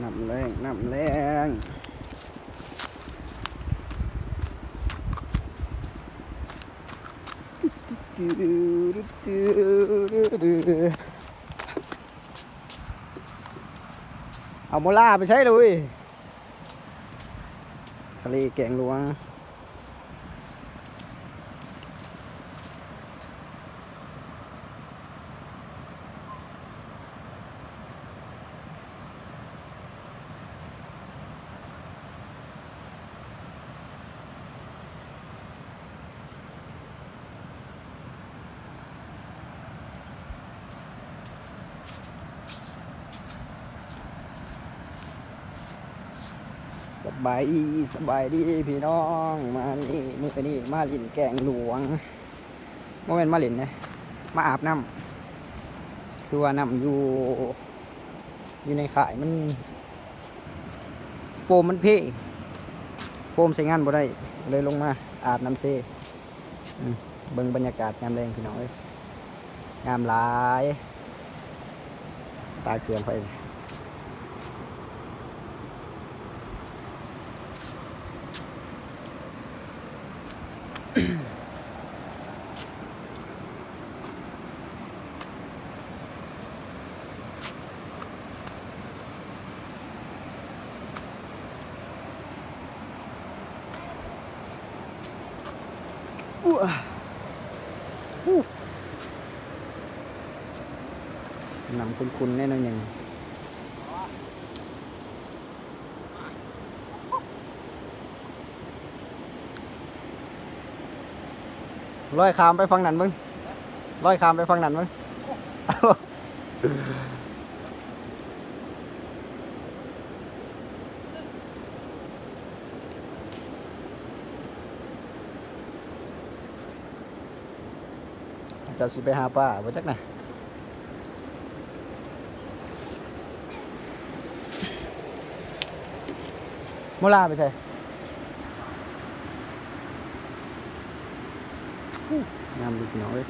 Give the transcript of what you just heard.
ນ້ຳແລ້ງ ນ້ຳແລ້ງ ເອົາໂມລາໄປໃສລະເວີຍ? ທະເລແກງຫຼວງ. ສະບາຍດີ ສະບາຍດີພີ່ນ້ອງ. ມານີ້ ມື້ນີ້ມາຫຼິ້ນແກງຫຼວງ ບໍ່ແມ່ນມາຫຼິ້ນເດ້ ມາອາບນ້ຳ. ຄືວ່ານ້ຳຢູ່ ຢູ່ໃນຄ້າຍມັນ ໂຟມມັນເພ ໂຟມໃຊ້ງານບໍ່ໄດ້ ເລີຍລົງມາອາບນ້ຳເຊ. ອືມ ເບິ່ງບັນຍາກາດຍາມແລງພີ່ນ້ອງເອີຍ ງາມຫຼາຍ ຕາເຂື່ອນໄພ. ນ້ຳຂຸ່ນໆ ແນ່ໜ້ອຍໜຶ່ງ. ລອຍຂ້າມໄປຝັ່ງນັ້ນເບິ່ງ ລອຍຂ້າມໄປຝັ່ງນັ້ນເບິ່ງ. ເຈົ້າຊິໄປຫາປາບໍ່ຈັກນະ. ໂມລາໄປໃສ? ງາມດີພີ່ນ້ອງເອີຍ.